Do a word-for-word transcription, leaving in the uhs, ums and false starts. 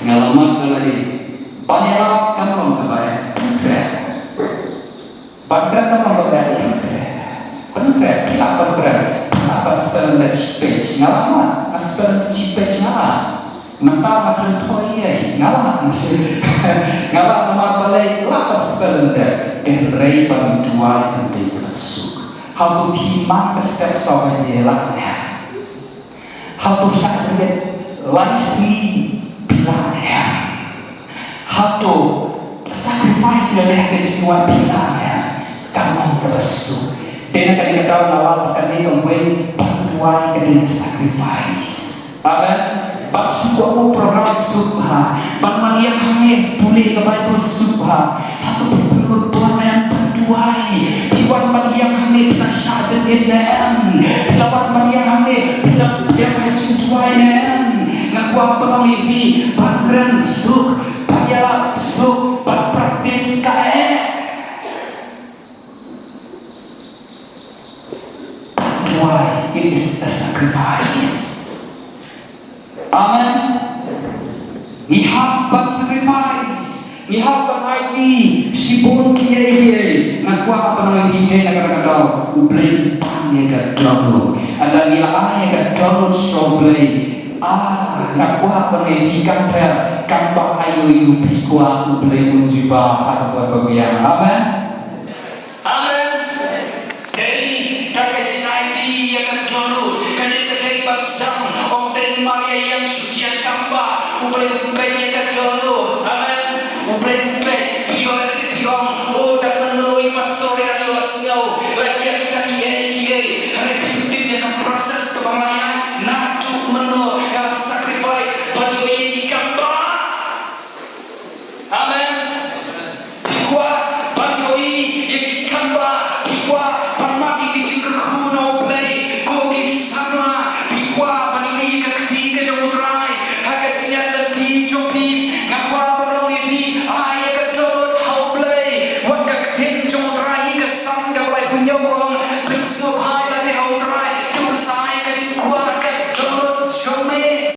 Nga la mad nga la ïohi ban ïalap kam long kaba eh, pynkhreh. Ban kren kam long kaba eh, pynkhreh. Pynkhreh, phi lah ban kren, phi lah ban spell lyndet shi page. Nga la mad, nga spell shi page nga la. Mynta nga kren thoi ïa nga la. Nga la namar balei lah ban spell lyndet. Hynrei ban duwai ban dei kaba suk. Hato phi man ka step saw baje lah ne? Hato shah jingit lai sngi phi lah ne? Hato sacrifice lane ha ka jingduwai phi lah ne? Kam long kaba suk. Te na kane ka daw nga la ba kane ka wei ban duwai ka dei sacrifice. Amen. Ban shu kohnguh program suk bha. Ban wan ïeng hangne pule ka Bible suk bha. Hato phi pynlut bor ne em ban duwai? Phi wan ban ïeng hangne phi la shah jingit ne em? Phi la wan ban ïeng hangne phi la ïeng ha jingduwai ne em? Nga kwah ban ong ïa phi ban kren suk, ban ïalap suk, ban practice kaei? Why? It is a sacrifice. Amen. Ngi hap ban sacrifice. Ngi hap ban aiti shibun kiei kiei. Nga kwah ban aiti te na ka daw U Blei ban ïa ka download. Ynda ngi la ai ïa ka download sha U Blei. Ah, nga kwah ban aiti ka pher kam ba ai ïa U Blei, kwah U Blei un jubab ha ka por ba biang. Amen. Amen. Dei tang ka jingaiti ïa ka dohnud, kane ka dei ban sdang, ym dei mar ïa ïeng shu jia tang ba U Blei u peit ïa ka dohnud. Amen. U Blei u peit, phi ong lehse phi ong, o dang mynno i pastor i la ïohsngew, la jia kita kiei kiei. Hynrei phim tip ïa ka process kaba nga la ïaid, naduh mynno nga la sacrifice ban ïohi ïa ki kam ba. Amen. Phi kwah ban ïohi ïa ki kam ba, phi kwah ban mad ïa ki jingkyrkhu na U Blei, ko ki samla, phi kwah ban ïohi ïa ka kti ka jong U Trai ha ka jingïaid lynti jong phi. Nga kwah ban ong ïa phi, ai ïa ka dohnud ha U Blei, wat ka ktien jong U Trai hi ka san kaba lai pynïoh ong, pynsngewbha ïa lade ha U Trai.